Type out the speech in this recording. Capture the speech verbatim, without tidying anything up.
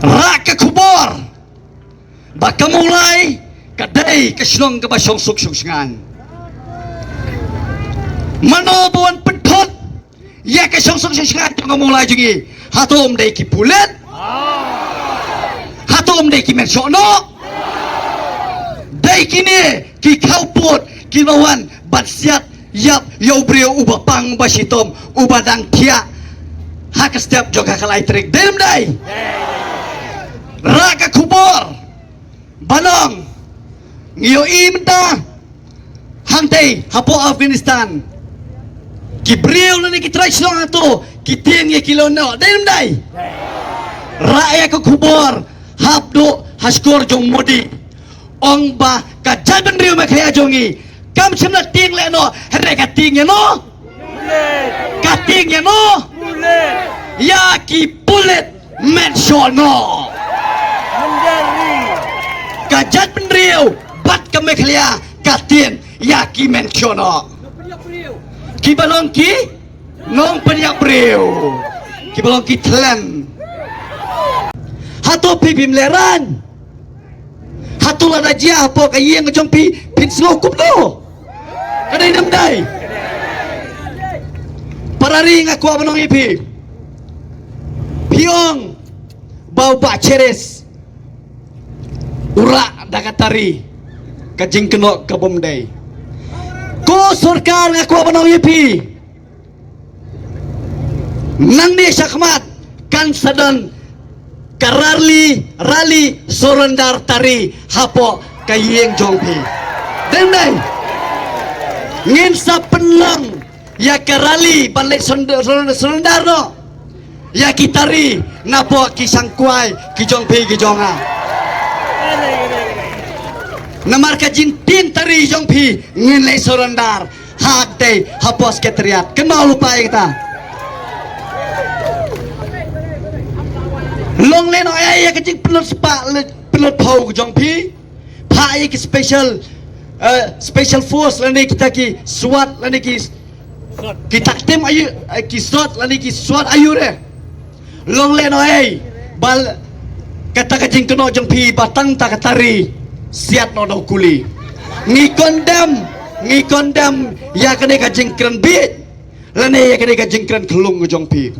Rah ka khubor ba ka Mawlai ka dei ka shnong kaba shong suk shong shngain. Mano ba wan pynthut ïa ka shong suk shong shngain jong ka Mawlai jong ngi? Hato ym dei ki pulit? Hato ym dei ki mynshohnoh? Dei kine ki khawpud kiba wan ban siat ïap ïa u briew uba pang, uba shitom, uba dang thiah ha ka step jong ka khatlai tarik. Dei ne ym dei? Rah ka khubor ba nong, ngi ïohi mynta hangtei hapoh Afghanistan, ki briew lane ki trai shnong hato ki tieng ïa ki lehnoh. Dei ne ym dei? Rah ïa ka khubor hap duh ha shkor jong Modi, ong ba ka jaitbynriew Meghalaya jong ngi kam shym la tieng lehnoh, hynrei ka tieng ïano? Ka tieng ïano? Ïa ki pulit mynshohnoh. Ka jaitbynriew bad ka Meghalaya ka tieng ïa ki mynshohnoh, kiba long ki nongpynïap briew, kiba long ki thlen. Hato phi phim lehraiñ? Hato lada jia hapoh ka ïing jong phi phin sngew kumno? Ka dei ne ym dei? Para ri, nga kwah ban ong ïa phi, phi ong ba u Bah Cheris u rah da ka tari, ka jingkynnoh ka bym dei. Ko sorkar, nga kwah ban ong ïa phi, nangne shakhmat kan sa don ka rally, rally surrender tari hapoh ka ïing jong phi. Dei ne ym dei? Ngin sa pynlong ïa ka rally ban leit surrender, surrender noh ïa ki tari napoh ki shangkwai ki jong phi ki jong nga. Namar ka jingtieng tari jong phi ngin leit surrender hangtei hapoh Secretariat. Kynmaw lypa ïa kata. Long lehnohei ïa ka jingpynlut spah, pynlut phew ka jong phi. Phah ïa ki special, eh, special force lane kita ki SWAT lane ki, ki taktim ayu, eh, ki SWAT lane ki SWAT ayu re. Long lehnohei ba kata ka jingkynnoh jong phi ba tang ta ka tari siat noh da u kuli. Ngi condemn, ngi condemn ïa kane ka jingkren bieit lane ïa kane ka jingkren khlung jong phi.